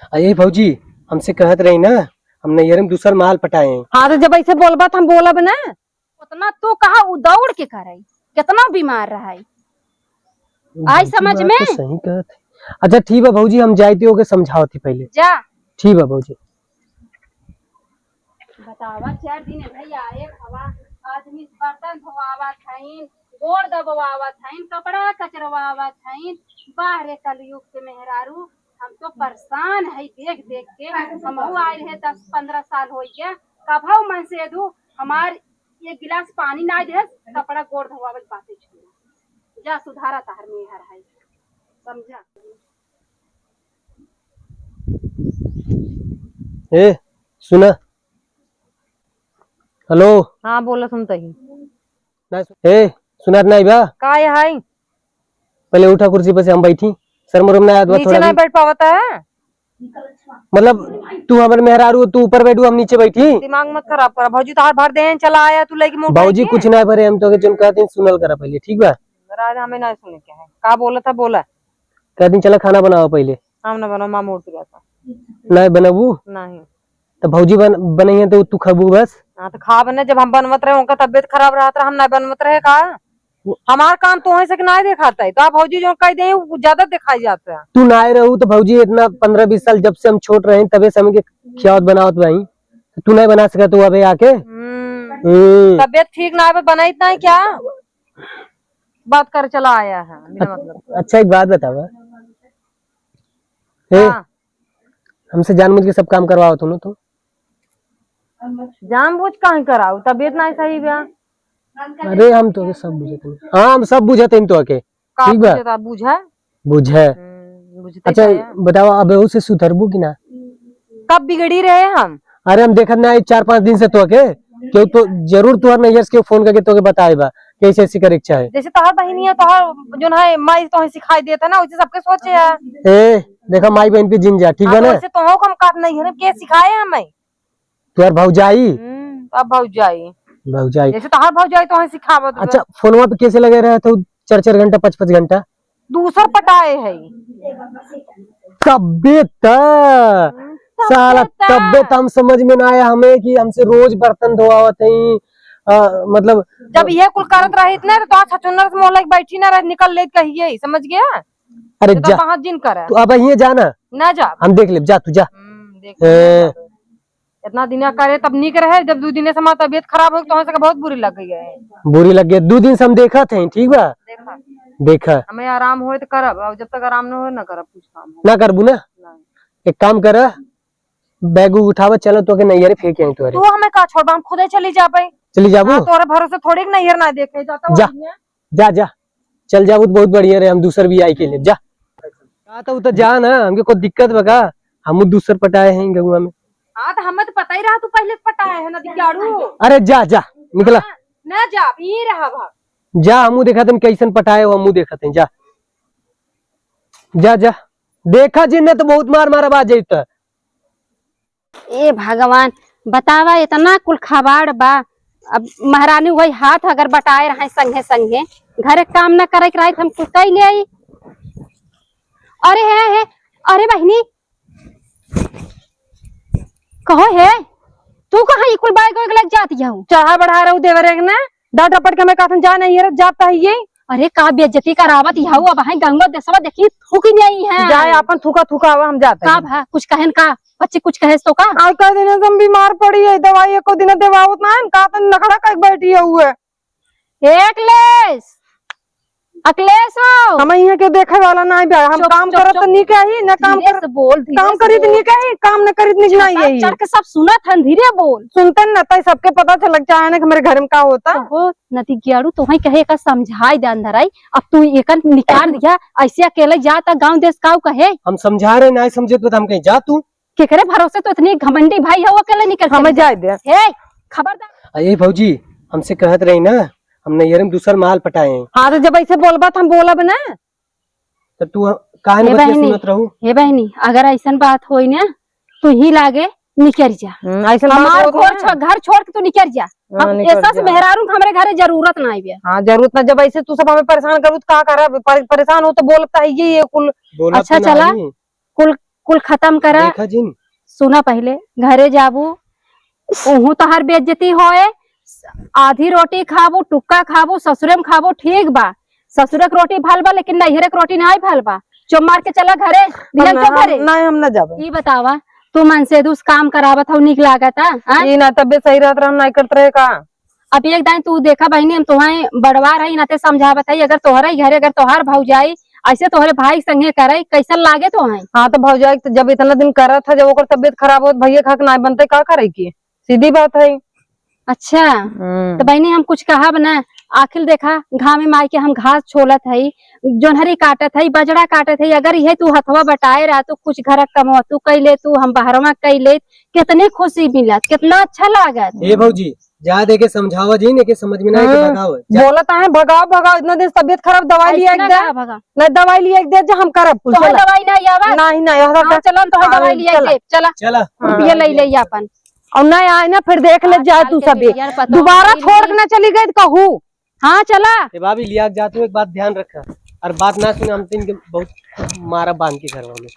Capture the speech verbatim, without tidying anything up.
अरे भौजी, हमसे कहत रही ना, हम नैहर में दूसर माल पटाए हैं। हाँ, तो जब ऐसे बोलबा तो हम बोलब ना। उतना तू कहा उ दौड़ के करे, कितना बीमार रहे। आई भौजी समझ बात में? तो सही कहत है। अच्छा ठीक बा भौजी, हम जाइती ओके समझावती पहले। जा। ठीक बा भौजी। बतावा, चार दिन भैया एक हवा, आदमी बर्तन धोआवत हईन, गोड़ दबवावत हईन, कपड़ा कचरवावत हईन। बाहरे कलयुग के मेहरारू, हम तो परेशान है देख देख के। हमहू आए रहे दस पन्द्रह साल हो गया, कभऊ मन से दू हमार एक गिलास पानी ना दे, कपड़ा गोड़ धोआवे के बातें छोड़। जा सुधारा तहर मेहर है, समझा। ए, सुना। हेलो। हाँ, बोला सुनता ही। ना सु-, ए, सुनात नहीं बा? का ये हाई? पहले उठा कुर्सी पे से, हम बैठी। शर्म उर्म ना आत बा नीचे थोड़ा नहीं भी? बैठ पावता है? मतलब, तू हमर मेहरारू, तू ऊपर बैठू, हम नीचे बैठी? दिमाग मत खराब करा। भौजी तोहार भर देहन, चला आया तू लइके मोटर भौजी के। कुछ ना भरे, हम तोके जोन कहत हई सुनल करा पहले, ठीक बा? राज हमें ना सुने के है। का बोलत है, बोला। कहत हई चला खाना बनावा पहले। हम ना बनावा, माँ मोड़ पे जाता। नहीं बनाबू? नहीं। तो भौजी बन-, बनइहे तो तू खाबू बस? हाँ, तो खा बने, जब हम बनवत रहे, उनका तबीयत खराब रहत रहा, हम ना बनवत रहे का? वो हमार काम तोहे से कि नाय देखाता है, तो आप भौजी जो कह दे, वो ज्यादा दिखाई जाता है। तू ना आए रहू तो भौजी इतना पन्द्रह बीस साल जब से हम छोट रहे, तबे से हमके खियावत बनावत बाई। तो तू नहीं बना सकत तू अबे आके? हम्म। हम्म। तबीयत ठीक ना है, बनाई इतना है क्या? बात कर चला आया है, बिना मतलब। अच्छा, एक बात बतावा। ए, हाँ। हमसे जानबूझ के सब काम करवावत हो ना तू? जानबूझ काहे कराऊ? तबीयत नाहीं सही बा। अरे, हम तोके सब बुझत हई। हाँ, हम सब बुझत हई तोके। का ठीक बा? बुझत बा? बुझा? बुझे। हम्म, बुझते अच्छा, का है? बतावा, अब ओसे सुधरबू कि ना? कब बिगड़ी रहे हम? अरे, हम देखत ना, चार पाँच दिन से तोके, केहू तो जरूर तोहर नैहर से केहू फोन करके तोके बताए बा, कैसे ऐसे करे के चाहे। जैसे तोहर बहिनिया, तोहर जोन है, माई तोहे सिखाई देत है ना, वैसे सबके सोचे है। ए, देखा, माई बहन पे जिन जा, ठीक हाँ, बा तो ना? वैसे तोहो को हम काट नहीं है ना, के सिखाए हमें? तोहर भौजाई। हम्म, अब भौजाई। भौजाई। जैसे तोहर भौजाई तोहे सिखावत बा। अच्छा, फोनवा पे कैसे लगे रहे तो चार चार घंटा, पाँच पाँच घंटा? दूसर पटाए है। तब्बे त। हम्म, साला, तब्बे त। तब्बे त हम समझ में ना आया हमें कि हमसे रोज बर्तन धोआवत हई, अ, मतलब जब ये कुल करत रहित ना, तो आज छछुन्नर से मोहल्ला के बैठी ना रह, निकल लेत कहिए, समझ गया? अरे तो जा। बाहर जिन करे। तू अब ये जा ना। ना जा। हम देख लेब, जा तू जा। हम्म, देख ए। लेब। इतना दिना करे तब नीक रहे, जब दू दिने से हमार तबीयत खराब हो, तो हमसे बहुत बुरी लग गई है। बुरी लग गई, दू दिन से हम देखत हई, ठीक बा? देखा। देखा। हमें आराम होए तो करब, और जब तक आराम न होए, ना करब कुछ काम। ना करबू ना? नहीं। एक काम कर, बैग उग उठावा, चलो तोके नैहरे फेंक आई तोरे। तू हमें का छोड़बा, हम खुदे चली जाबे। चली जाबू? हाँ, तोरे भरोसे थोड़ी के नैहर ना देखे जाता जा। वही है। जा, जा, चल जाबू तो बहुत बढ़िया रहे, हम दूसर भी आई के ले जा। का तो, उ तो जा ना, हमके कोई दिक्कत बा का? हमहू दूसर पटाए हैं गौवा में। हाँ, तो हमें तो पता ही रहा तू पहले से पटाए है ना, दिगाड़ू। अरे जा, जा, निकला। हाँ, ना जा, यहीं रहा भाग। जा, हमहू देखत हन कैसन पटाए हो, हमहू देखत हन, जा। जा, जा, देखा जिन्ने तो बहुत मार मार आवाज आई तो। ए भगवान, बतावा, इतना कुल खबाड़ बा। अब महारानी वही हाथ अगर बटाए रहे संगे संगे, घरे काम न करे के रहे, हम कुल कई ले आई। अरे हे, हे, अरे बहिनी, कहो हे, तू कहाँ ई कुल बैग वैग लग जाती हऊ? चढ़ा बढ़ा रहू देवरे के ना, डांट रपट के हमें कहत हन, जा नहीं, ये जाता है ये। अरे, का बेइज्जती करावत हऊ, अब हैं गंगो देसवा देखी, थूकी नहीं है। जाए, आपन थूका थूका आवा, हम जाते का हैं। भा, कुछ कहन का? बच्ची कुछ कहे तो का? और कह देने से हम बीमार पड़ी है, दवाई एको दिन देवावत ना है, का तन नखड़ा कर बैठी है हुए। एकलेस, अखिलेश हो। हम यहाँ के देखे वाला ना है, हम चुप, काम चुप, करत चुप। नहीं कही, न काम धीरे कर, से बोल, धीरे काम से करी तो बोल। नहीं कही, काम न करी तो नहीं छाता यही। चढ़ के सब सुनत हन, धीरे बोल। सुनते न, तई सबके पता चलक चाहे ना कि हमारे घर में का होता। ओहो, नती गियाड़ू, तोहई कहे एका समझाई दे अंदर आई, अब तू एका निकाल दिया, ऐसे अकेले जाता गाँव देश काऊ कहे। हम समझा रहे, ना समझे तो हम कहीं जा तू। केकरे भरोसे तो इतनी घमंडी भाई हो, अकेले निकल हमें चली जा। जाए दे। हे, खबरदार। अरे भौजी, हमसे कहत रही ना, हम नैहर में दूसर माल पटाए हैं। हाँ, तो जब ऐसे बोलबा तो हम बोलब ना। तो तू काहे हे न बतिया बहिनी, सुनत रहू? हे बहिनी, अगर ऐसन बात होई ना, तू ही लागे निकर जा। हम्म, ऐसन बात हमार होत घर ना। छो-, घर छोड़ के तू निकर जा। हाँ, हम निकर ऐसा से जा। मेहरारू के हमरे घरे जरूरत ना आइबे। हाँ, जरूरत ना। जब ऐसे तू सब हमें परेशान करू तो का करब? पर-, परेशान हो तो बोलता है ये, ये कुल। बोलत अच्छा, तो चला। नहीं। कुल कुल खतम करा। देखा जिन। सुना पहिले, घरे जाबू, उहू तोहार बेइज्जती होए, आधी रोटी खाबू, टुक्का खाबू, ससुरे में खाबू, ठीक बा, ससुरे के रोटी भल बा, लेकिन नैहरे के रोटी नाहीं भल बा। चुप मार के चला घरे, दिहल हम, चुप हम, घरे। नहीं, हम ना जाबे। ई बतावा, तू मन से दुस काम करावत हऊ, नीक लागत है, हाँ? ई ना तबियत सही रहत रहा, हम नहीं करत रहे का? अब एक दाईं तू देखा बहिनी, हम तोहाई बड़वार है, नाते समझावत है, अगर तोहरा ही घरे, अगर तोहार भौजाई ऐसे तोहरे भाई संगे करे, कैसन लागे तोहाई? हाँ, तो भौजाई तो जब इतना दिन करत है, जब ओकर तबियत खराब होत, भैया खाक नाय बनते, का करे की? सीधी बात है। अच्छा, हम्म। तो बहिनी, हम कुछ कहब ना, आखिर देखा, घामे माई के हम घास छोलत है, जोन्हरी काटत है, बजड़ा काटत है, अगर इहे तू हथवा बटाए रहा, तू कुछ घर कमवा तू कई ले, तू हम बहरवा कई ले, कितनी खुशी मिलत, कितना अच्छा लागत। ए भौजी, जा दे के समझावा जी, ने के समझ में ना आए के हाँ। भगावा। जा। बोलत आहे, भगाओ, भगाओ, इतना दिन से तबियत खराब, दवाई लिया एक दे। भगा? नहीं, दवाई लिया एक दे, जो हम करब कुल, तोहर चला। दवाई नहीं आवा? नहीं, नहीं, यहाँ हाँ, तक चला, हम तोहर हाँ, दवाई लिया एक चला। दे, चला। चला। हाँ। रुपया ले ले अपन। और नहीं आए ना, फिर देख ले आज जाए काल तू के सबे। दुनिया पता दोबारा नहीं। छोड़ के ना चली गई तो कहू। हाँ, चला। ए भाभी, लिया के जा तू, एक बात ध्यान रखा, और बात ना सुने, हम तीन के बहुत मारा बांध के घरवा में।